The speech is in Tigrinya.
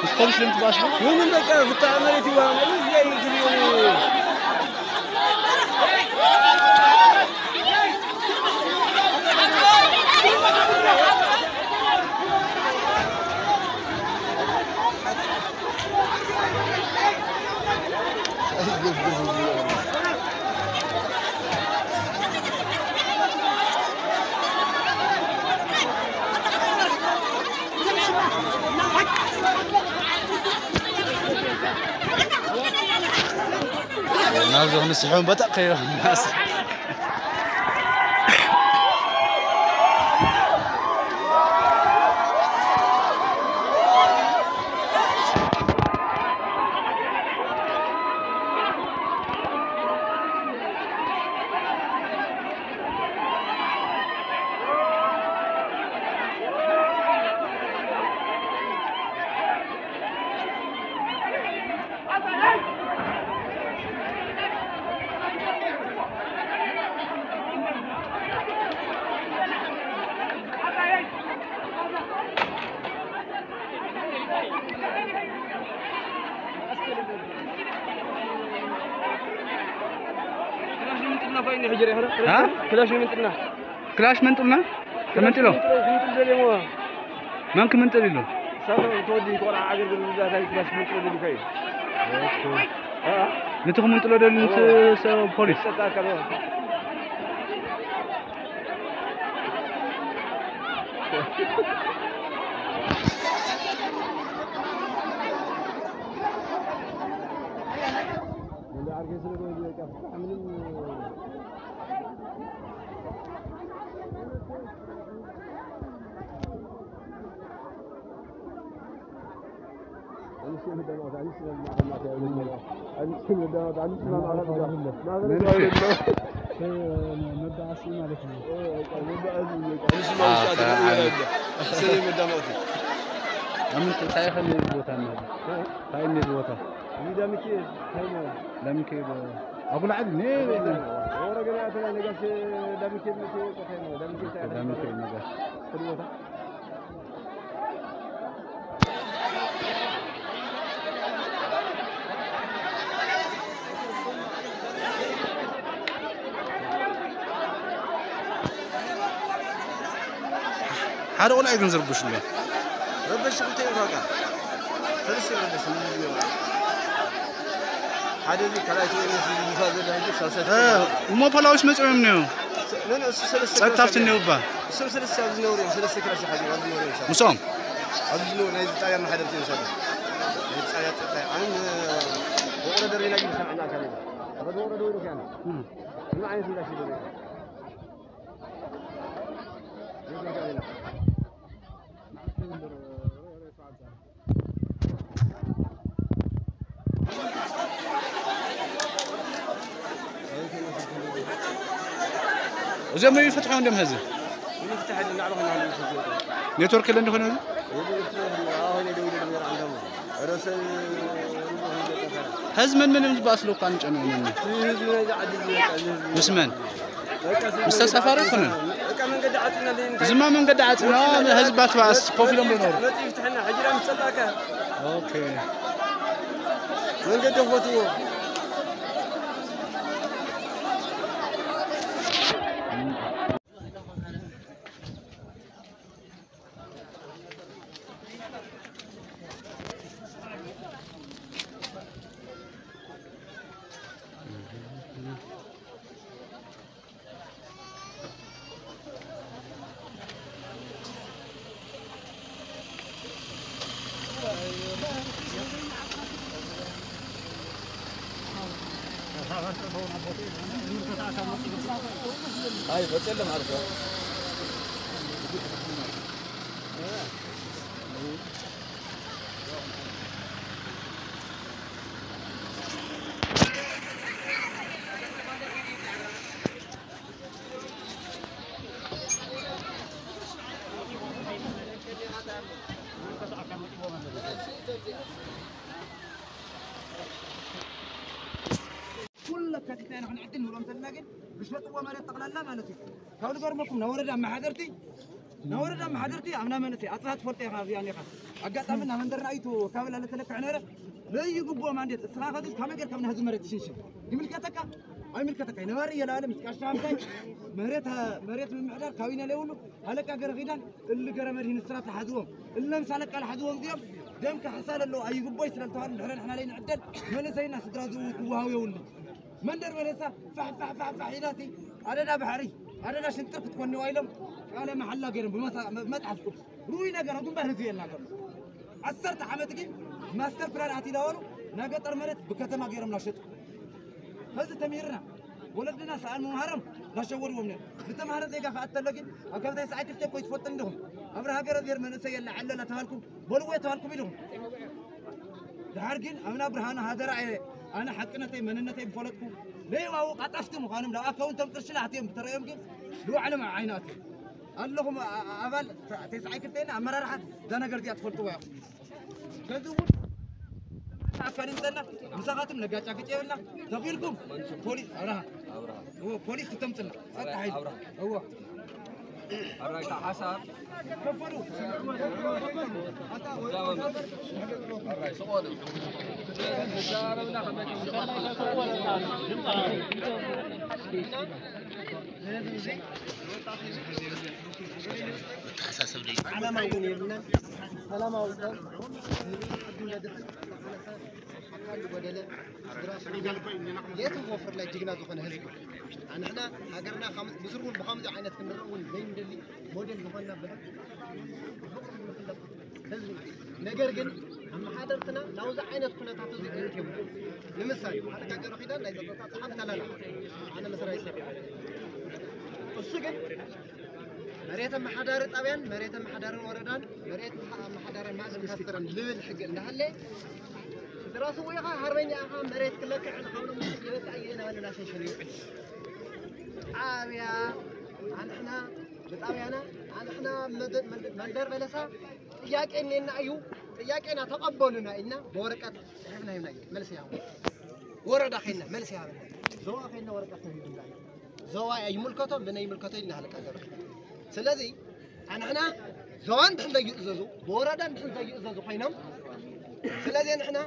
ምስ ፖሊስ እዮም ትባእሱ? ምንም በቃ ብጣዕሚ መሬት ይዋሃብ። እዚ ላይ እንግዲህ ናብዚ ክንስሕቦም በጣቕ ከይበልናስ። ክላሽ ንምንጥልና ኮይነ ሕጂ ርኢኻ ዶ? አ? ክላሽ ንምንጥልና። ክላሽ መንጥልና? ተመንጢሎ? ክላሽ ምንጥሎ፣ ምንጥል ደልየሞ። መን ክምንጥል ኢሉ? ሳቶ ተወዲ ቆልዓ ዓገር ግን ብዛት ክላሽ ምንጥሎ ደሊ ኮይኑ። ኦኬ። አ? ነቲ ክምንጥሎ ደሊ ነቲ ኦ። ሰብ ፖሊስ? ጸጥታ ኣካል ኦ። መበኣሲ ማለት እዩ። ኣምን እንታይ ከም ቦታ ነው? እንታይ ነው ቦታ? ዳሚኬ፣ ዳሚኬ፣ አጉላዕድ ነ ወረ ገና ተላይ ነጋሽ ዳሚኬ፣ ዳሚኬ፣ ዳሚኬ ነጋሽ። ቦታ ሓደ ቆልዓ ግን ዝርብሽ ኣሎ። ረበሽ ክልተ እዮም በቃ። ሰለስተ ረበሽ። ሓደ እዚ ካልኣይቲ ወይ ነዚ ይፋ ዘለ እንጂ ሳልሳይቲ እ፣ እሞ ፖላዊስ መጽኦም ነው። ምን እሱ ሰለስተ ጸጥታ ክላስ ፍትን ኣለዎ። ነው እባ። እሱ ሰለስተ ኣብዚ ነውር እዮም፣ ሰለስተ ክላስ ሓዚ ኣብዚ ነውር እዮም። ምሶም? ኣብዚ ነውር ናይ ጣብያ መሓደርቲ እዮም። ናይ ጣብያ ጸጥታ። ኣነ ወረደ ሪና ግን ሰምዕና ካለ። ወረደ ወረደ ወረደ ካለ። እም። ምን ዓይነት እንዳሽ ይደረግ? እዚኦም ይፈትሖ እንደም ህዝብ። ኔትወርክ የለ እንደሆነ ህዝብ። ህዝብ መን መን እዮም ዝበኣስ ለኳ ንጨነው ነን። ምስ መን? ምስ ተሳፋሪ ኣይኮነን። እዚማ መንገዲ ዓጽና፣ ህዝቢ ኣትባእስ ኮፍ ኢሎም ዶ ኖሩ? ኦኬ። መንገዲ ክፈትዎ። ኩሉ ኣካቲትና ኢና ክንዕድል ንብሎም ዘለና፣ ግን ዝሸጥዎ መሬት ጠቕላላ ማለት እዩ። ካብ ዝገርመኩም ናይ ወረዳ ኣመሓደርቲ ናይ ወረዳ ኣመሓደርቲ ኣብና መንእሰይ ኣፅራ ትፈልጦ ኢኻ ኣብዚኣ እኒኻ ኣጋጣሚ እና መንደርና እዩ ካብ ላለተለክዕ ነረ ለይግብኦም ኣንዴት እስኻ ከዚ ከመይ ጌርካ ኣብና ህዝቢ መሬት ትሽንሽን ይምልከተካ ኣይምልከተካ ነባሪ እየ ለኣለ ምስ ቀሻ ሃምታይ መሬት መሬት ምምሕዳር ካቢነ ለይብሉ ሃለቃ ገረ ኺዳን እሊ ገረ መድሂን ስራት ለሓዝዎም እለም ሳለቃ ለሓዝዎም እዚኦም ደም ከሕሳ ለለዉ ኣይግቦይ ስለልተባሉ ድሕረ ንሕና ለይንዕደል መንእሰይና ስድራ ዝእዉ ክወሃው የብሉ መንደር በለሳ ፋሕ ፋሕ ፋሕ ፋሕ ኢላሲ ኣደዳ ባሕሪ ኣደዳ ሽንጥር ክትኮኒ ኢሎም ቃለ መሓላ ገይሮም ብመጽሓፍ ቅዱስ ርኡይ ነገር ኣብ ግንባር ህዝቢ የናገሩ ዓሰርተ ዓመት ግን ማስተር ፕላን ኣትኢላ በሉ ናይ ገጠር መሬት ብከተማ ገይሮም ናሸጡ ከዚ ተሚርና ወለድና ሰኣን ምምሃሮም ናሸወድዎም ነር ዝተማህረ ዜጋ ከኣተሎ ግን ኣብ ከምታይ ሰዓት ክልተ ኮይ ትፈልጡ እንዲኹም ኣብ ሃገረ ዜር መንእሰይ የለ ዓለላ ተባልኩም በልዎ ተባልኩም ኢልኹም ድሓር ግን ኣብና ብርሃኑ ሃደራ እየ ኣነ ሓቅነተይ መንነተይ ብፈለጥኩ ለይዋው ቃጣፍቲ ምዃኖም ናብ ኣካውንቶም ቅርሺ ላሕትዮም ብተረዮም ግን ንባዕሎም ኣብ ዓይኒ ኣትዮም ኣለኹም ኣባል ተስዓይ ክልተና ኣመራርሓ እዛ ነገር እዚኣ ትፈልጥዎ ኢኹም ከዚ እውን ኣካል ይምፀና ምሳኻትም ነጋጫግጭ የብልና ተኺልኩም ፖሊስ ኣብርሃ ፖሊስ ትተምፅና ጸጥታ ሓይል እዎ ኣራይታ ሓሳብ ዓላማ እውን የብልናን። ሰላማዊ ሰብ ህዝቢ ዓዱ ነድሕን ኣካል ዝጎደለ ስድራ የትም ወፍር ላይ ጅግና ዝኾነ ህዝቢ ንሕና ሃገርና ምስር እውን ብከምዚ ዓይነት ክንርኢ እውን ዘይንደሊ ሞዴል ዝኾንና በደል ህዝቢ ነገር ግን ኣመሓደርትና ናብዚ ዓይነት ኩነታት እዚ እዮም ንምሳሌ ሓደ ጋገሩ ኪዳን ናይ ፀጥታ ፀሓፍ ተላላ ኣነ መስራ ይሰራ እሱ ግን መሬት ኣመሓዳሪ ጣብያን መሬት ኣመሓዳርን ወረዳን መሬት ኣመሓዳሪ ማእከል ካስተርን ልብል ሕጊ እንዳሃለ ስድራ ስውኢኻ ሃርበኛ ኢኻ መሬት ክለክዕ ንኻብሎም ይበቃ እየ ናበለና ሸንሸን ይውዕል ጣብያ ኣንሕና ብጣብያና ኣንሕና መንደር በለሳ ጥያቄ እኔና እዩ ጥያቄና ተቐበሉና ኢልና ብወረቀት ፅሕፍና ሂብና እዩ መልሲ ይሃቡ ወረዳ ኸይና መልሲ ይሃበና ዞባ ኸይና ወረቀት ተሂብና እዩ ዞባ ይምልከቶም ብነ ይምልከቶ ኢልና ሃለቃ ገበ ስለዚ ኣንሕና ዞባ እንድሕን ዘይእዘዙ ብወረዳ እንድሕን ዘይእዘዙ ኮይኖም ስለዚ ንሕና